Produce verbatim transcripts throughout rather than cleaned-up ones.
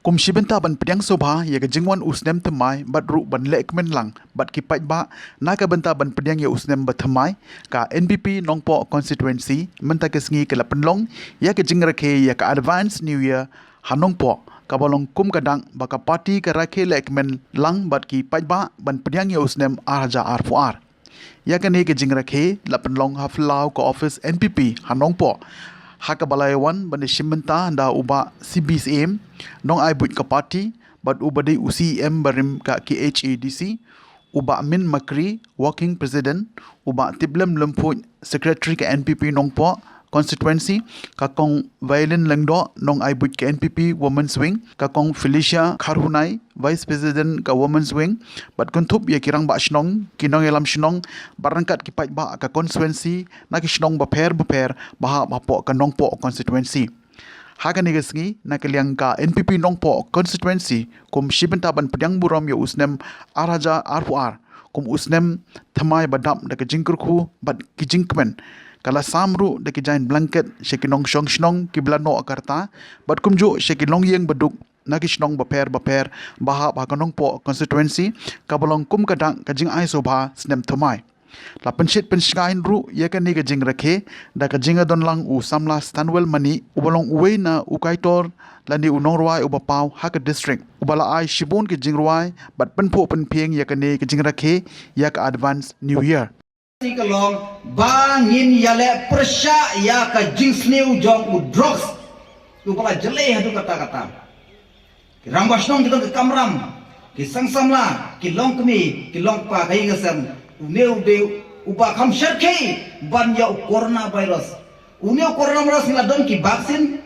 Kum shi bynta ban pdiang sngewbha ïa ka jingwan u snem thymmai bad ruh ban lehkmen lang bad ki paidbah na ka bynta ban pdiang ïa u snem ba thymmai, ka N P P Nongpoh Constituency mynta ka sngi ka la pynlong ïa ka jingrakhe ïa ka Advance New Year ha Nongpoh, kaba long kum ka dak ba ka party ka rakhe lehkmen lang bad ki paidbah ban pdiang ïa u snem ar hajar arphew ar. Ïa kane ka jingrakhe la pynlong ha phyllaw ka office N P P ha Nongpoh, ha kaba la ïawan ban ïashim bynta da u Bah C B Syiem, nongai buit ka party, bad uba dei u C E M barim ka K H A D C, u Bah Min Makri, Working President, u Bah Tiplem Lymphuid, Secretary ka N P P Nongpoh Constituency, ka Kong Violin Lyngdoh, nongai buit ka N P P Women's Wing, ka Kong Felicia Kharhunai, Vice President ka Women's Wing, bad kynthup ïa ki rangbah shnong, ki nongïalam shnong, bad ryngkat ki paidbah ka constituency na ki shnong bapher bapher ba hap hapoh ka Nongpoh Constituency. Ha kane ka sngi, na ka liang ka N P P Nongpoh Constituency, kum shi bynta ban pdiang burom ïa u snem ar hajar arphew ar kum u snem thymmai ba dap da ka jingkyrkhu bad ki jingkmen, ka la sam ruh da ki jaiñ blanket sha ki nongshong shnong kiba la noh ka rta, bad kumjuh sha ki longïing baduk na ki shnong bapher bapher ba hap ha ka Nongpoh Constituency, kaba long kum ka dak ka jingai sngewbha snem thymmai. La pynshit pynshngaiñ ruh ïa kane ka jingrakhe da ka jingïadon lang u samla Stanwell Mani, uba long uwei na u kaitor lane u nongrwai uba paw ha ka district, uba la ai shibun ki jingrwai bad pynphuh pynphieng ïa kane ka jingrakhe ïa ka Advance New Year. Ka long ba ngin ïaleh pyrshah ïa ka jingsniew jong u drugs, uba la jlei haduh katta katta. Ki rangbah shnong ki don ka kamram, ki seng samla, ki longkmie, ki longkpa, ka ïing ka sem, une u dei uba kham shyrkhei ban ïa u coronavirus. Une u coronavirus ngi la don ki vaccine,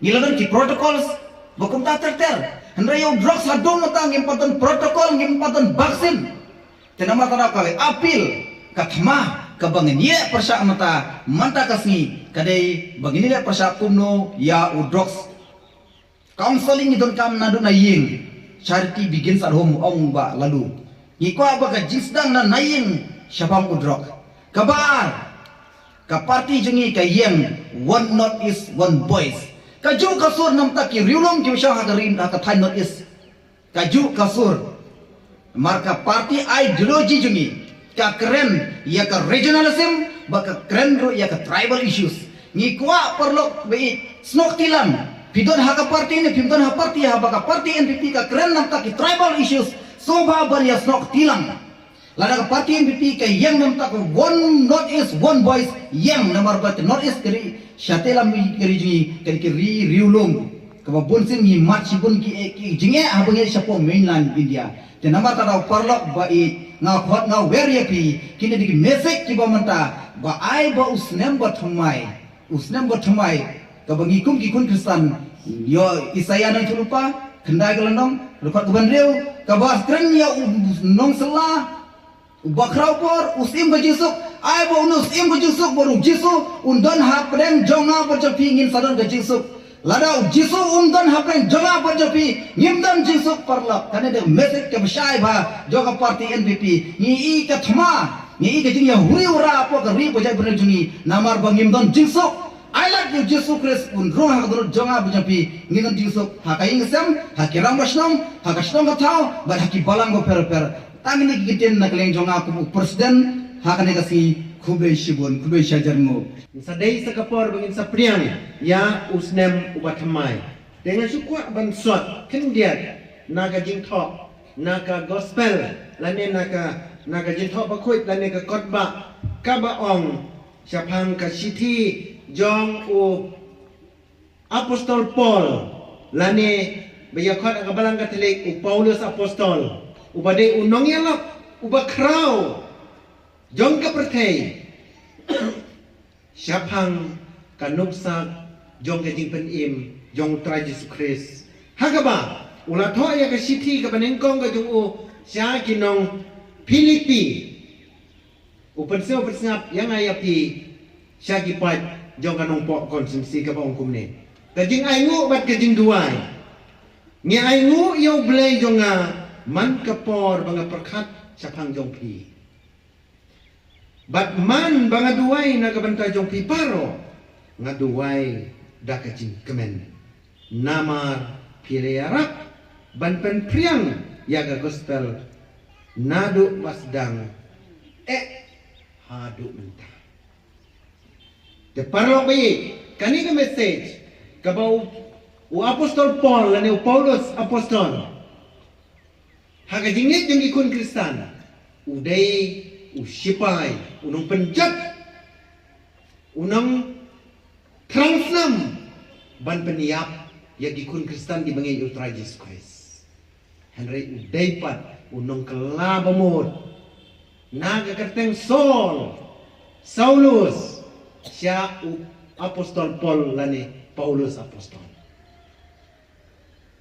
ngi la don ki protocols ba kumta ter ter. Hynrei ïa u drugs haduh mynta ngim pat don protocol, ngim pat don vaccine. Te namar kata ka appeal, ka thma kaba ngin ïeh pyrshah mynta, mynta ka sngi ka dei ba ngin ïeh pyrshah kumno ïa u drugs. Counselling ngi donkam naduh na ïing. Charity begins at home, ong Bah Laloo. Ngi kwah ba ka jingsdang na na ïing shaphang u drok. Kaba ar, ka party jong ngi ka ïeng One North East, One Voice. Kajuh ka sur namar ki riewlum kiba shong ha ka ri, ha ka thaiñ North East. Kajuh ka sur. Namar ka party ideology jong ngi ka kren ïa ka regionalism, ba ka kren ruh ïa ka tribal issues. Ngi kwah paralok ba ïeit, snoh kti lang. Phi don ha ka party ne phim don ha party, haba ka party N P P ka kren namar ki tribal issues, sngewbha ban ïa snoh kti lang. Lada ka party N P P ka ïeng namar ka One North East, One Voice, ïeng namar ba ka North East ka ri shatei lam ka ri jong ngi, ka ri riewlum. Kaba bun sien ngi mad shibun ki, ki jingeh haba ngi shapoh mainland India. Te namar kata paralok ba ïeit, nga khot nga wer ïa phi, kine dei ki message kiba mynta, ba ai ba u snem ba thymmai, u snem ba thymmai, kaba ngi kum ki khun Khristan, ïoh Isaïah nongïathuhlypa khyndai ka lynnong, dkhot kaba hynriew, kaba kren ïa u nongsylla uba khraw por, u Syiem ka jingsuk. Ai ba une u Syiem ka jingsuk, ba u Jisu un don hapdeng jong nga bad jong phi, ngin sa don ka jingsuk. Lada u Jisu um don hapdeng jong nga bad jong phi, ngim don jingsuk paralok. Kane dei ka message kaba shai bha jong ka party N P P. Ngi i ka thma, ngi i ka jingïahuri hura hapoh ka ri bajai bynriew jong ngi, namar ba ngim don jingsuk. Ai lad ïa u Jisu Khrist un rung ha ka dohnud jong nga bad jong phi, ngin don jingsuk ha ka ïing ka sem, ha ki rangbah shnong, ha ka shnong ka thaw, bad ha ki balang bapher bapher. Tang kine ki ktien na ka liang jong nga kum u president ha kane ka sngi. Khublei shibun, khublei shihajar nguh. Sa dei sa ka por ba ngin sa pdiang ïa u snem uba thymmai. Te nga shu kwah ban sot khyndiat na ka jingthoh, na ka gospel, lane na ka, na ka jingthoh bakhuid, lane ka kotbah kaba ong shaphang ka shithi jong u Apostol Paul, lane ba ïakhot ha ka Balang Katholik u Paulus Apostol, uba dei u nongïalap uba khraw jong ka pyrthei shaphang ka nuksa jong ka jingpynim jong u Trai Jisu Khrist. Ha kaba u la thoh ïa ka shithi kaba nyngkong ka jong u sha ki nong Philippi. U pynsngew pynsngap ïa nga ïa phi sha ki paid jong ka Nongpoh constituency, kaba ong kumne: Ka jingainguh bad ka jingduwai. Ngi ainguh ïa U Blei jong nga man ka por ba nga pyrkhat shaphang jong phi. Bad man ba nga duwai na ka bynta jong phi baroh, nga duwai da ka jingkmen. Namar Phi la ïarap ban pynphriang ïa ka gospel naduh ba sdang eh haduh mynta. Te paralok ba ïeit, kane ka message kaba u, u apostol Paul lane u Paulus apostol ha ka jingngeit jong ki khun Khristan, u dei u shipai, u nongpynjot, u nongthrang snam ban pynïap ïa ki khun Khristan kiba ngeit ïa u Trai Jisu Khrist. Hynrei u dei pat u nongkylla bamut na ka kyrteng Saul, Saulus, sha u apostol Paul lane Paulus apostol.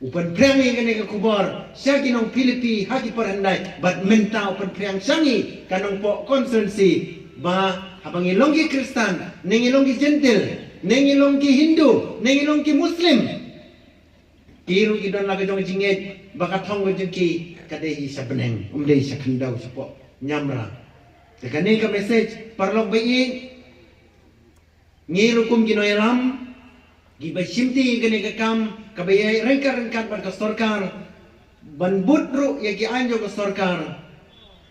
U pynphriang ïa kane ka khubor sha ki nong Philippi ha ki por hyndai, bad mynta u pynphriang sha ngi ka nongpoh constituency, ba haba ngi long ki Khristan, ne ngi long ki Jentil, ne ngi long ki Hindu, ne ngi long ki Muslim, ki ruh ki don la ka jong ka jingngeit ba ka thong ka jong ki ka dei hi sha bneng, ym dei sha khyndew shapoh niamra. Te kane ka message paralok ba ïeit, ngi ruh kum ki nongïalam kiba shimti kane ka kam kaba ïaid ryngkat ryngkat bad ka sorkar, ban bud ruh ïa ki aiñ jong ka sorkar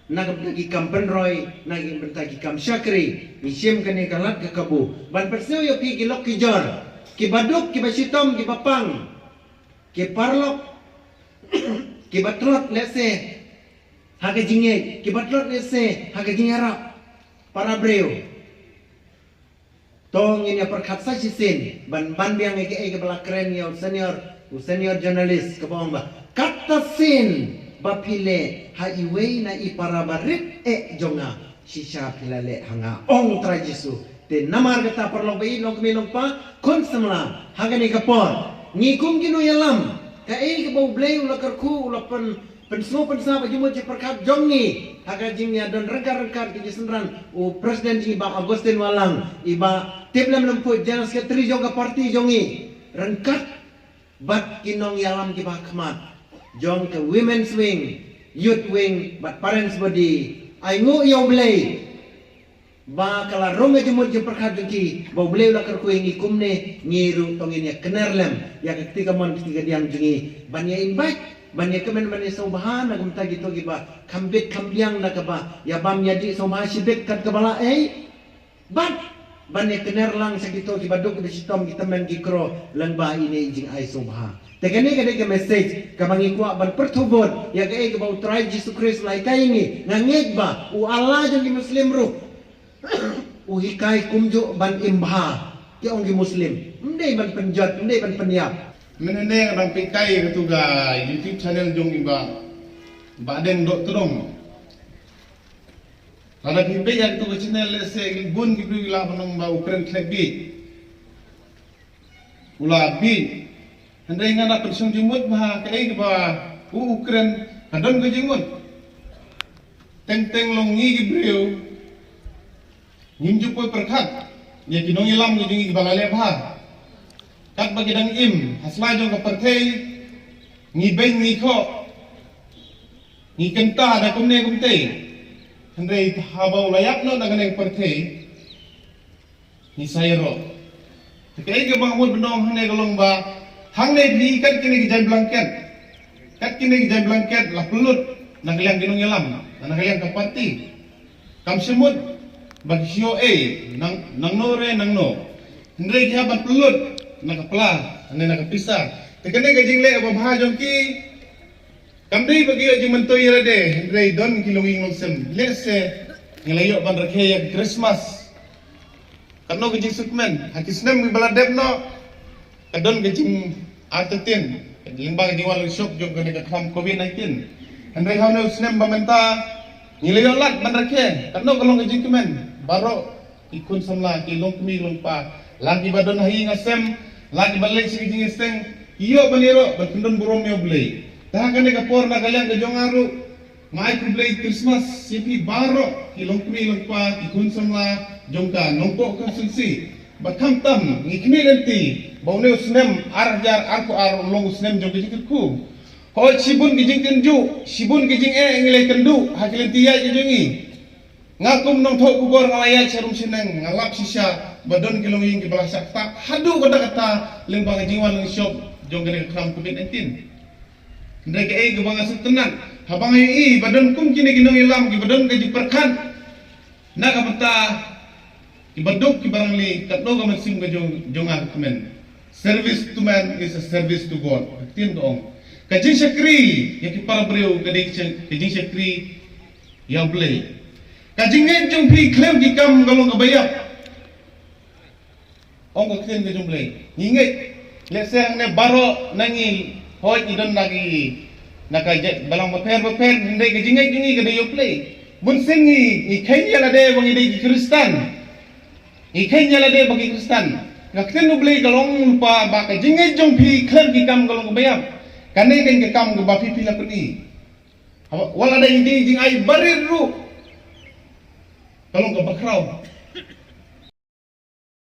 na ka bynta ki kam pynroi, na ka bynta ki kam shakri, ngi shim kane ka lad ka kabu ban pynsngew ïa phi ki lok ki jor, kiba duk, kiba shitom, kiba pang, ki paralok kiba tlot lehse ha ka jingngeit, kiba tlot lehse ha ka jingïarap para briew. To ngin ïa pyrkhat sa shisien ban ban biang ïa kaei kaba la kren ïa u senior, u senior journalist kaba ong ba kata sien ba phi leh ha iwei na i para barit eh jong nga, shisha phi la leh ha nga, ong Trai Jisu. Te namar kata paralok ba ïeit, nongkmie nongkpa, khun samla, ha kane ka por ngi kum ki nongïalam, kaei kaba U Blei u la kyrkhu, u la pyn pynsngew pynsah ba jingmut jingpyrkhat jong ngi ha ka jingïadon ryngkat ryngkat ki synran, u president jong ngi Bah Augustine Walang, i Bah Tiplem Lympui, general secretary jong ka party jong ngi, ryngkat bad ki nongïalam kiba khmat jong ka women's wing, youth wing bad parents body. Ai nguh ïa U Blei ba ka la rung ka jingmut jingpyrkhat jong ki, ba U Blei u la kyrkhu ïa ngi kumne, ngi ruh to ngin ïa kner lem ïa ka kti kamon kti kadiang jong ngi, ban ïa invite, ban ïa kmen, ban ïa sngewbha na ka bynta kito kiba kham bit kham biang na kaba ïa bam ïa dih, sngewbha shibit kat kaba lah ei, bad ban ïa kner lang sha kito kiba duk kiba shitom, ki tymmen ki kro, lyngba ine i jingai sngewbha. Te kane ka dei ka message kaba ngi kwah ban pyrthuh bud ïa kaei kaba U Trai Jisu Khrist u la hikai ïa ngi. Nga ngeit ba u Allah jong ki Muslim ruh u hikai kumjuh ban im bha, ki ong ki Muslim. Ym dei ban pynjot, ym dei ban pynïap. Mynne nga dang peit kai ïa katu ka YouTube channel jong i Bah, Bah Deng Dohtdong. Lada phi peit ïa katu ka channel, lehse bun ki briew ki lah ban ong ba u kren khlem bieit. U la bieit. Hynrei nga da pynshong jingmut ba kaei kaba u, u kren ka don ka jingmut. Teng teng long ngi ki briew ngim ju poi pyrkhat ïa ki nongïalam ki jong ngi kiba la leh bha. Katba ki dang im ha sla jong ka pyrthei, ngi beiñ ngi khoh, ngi kynta da kumne kumtei. Hynrei haba u la ïap noh na kane ka pyrthei, ngi sa ïaroh. Te kaei kaba nga mut ban ong hangne ka long ba hangne phi kat kine ki jaiñ blanket, kat kine ki jaiñ blanket la pynlut na ka liang ki nongïalam, na ka liang ka party. Kam shym mut ba ki shu ïoh ei nang, nangno re nangno. Hynrei ki hap ban pynlut na ka pla ne na ka pisa. Te kane ka jingleh babha jong ki kam dei ba ki ïoh jingmyntoi ïa lade, hynrei don ki longïing longsem. Lehse ngi la ïoh ban rakhe ïa ka Christmas. Katno ka jingsngewkmen ha ki snem kiba la dep noh, ka don ka jingartatien lyngba ka jingwan longshop jong kane ka khlam covid nineteen. Hynrei ha une u snem ba mynta ngi la ïoh lad ban rakhe, katno ka long ka jingkmen. Baroh ki khun samla, ki longkmie longpa, la kiba don ha ïing ha sem, la kiba leit sha ki jingïaseng, ki ïoh ban ïaroh ban kyndon burom ïa U Blei. Te ha kane ka por na ka liang ka jong nga ruh, nga ai khublei Christmas ïa phi baroh ki longkmie longpa, ki khun samla jong ka Nongpoh constituency. Ba khamtam ngi khmih lynti ba une u snem ar hajar arphew ar u long u snem jong ka jingkyrkhu. Hooid, shibun ki jingtynjuh, shibun ki jingeh ngi la ïakynduh ha ki lynti ïaid ki jong ngi. Nga kum nongthoh khubor nga la ïaid sharum shaneng, nga lap shisha ba don ki longïing kiba la shah ktah haduh katta katta lyngba ka jingwan longshop jong kane ka khlam covid nineteen. Hynrei kaei kaba nga sngewtynnat, haba nga ïohi ba don kum kine ki nongïalam kiba don ka jingpyrkhat na ka bynta kiba duk kiba rangli, katno ka mynsiem ka jong, jong nga ka kmen. Service to man is a service to God, ka ktien ka ong. Ka jingshakri ïa ki para briew ka dei ka jingshakri ïa U Blei. Ka jingngeit jong phi khlem ki kam ka long kaba ïap, ong ka ktien ka jong U Blei. Ngi ngeit, lehse hangne baroh na ngi, hooid, ngi don na ki, na ka jaitbynriew bapher bapher, hynrei ka jingngeit jong ngi ka dei ïa U Blei. Bunsien ngi, ngi kheiñ ïa lade ba ngi dei ki Khristan. Ngi kheiñ ïa lade ba ki Khristan. Ka ktien U Blei ka long lypa ba ka jingngeit jong phi khlem ki kam ka long kaba ïap. Kane ka dei ka kam kaba phi, phi la pyni. Haba, wat la dei jingai barit ruh, ka long kaba khraw.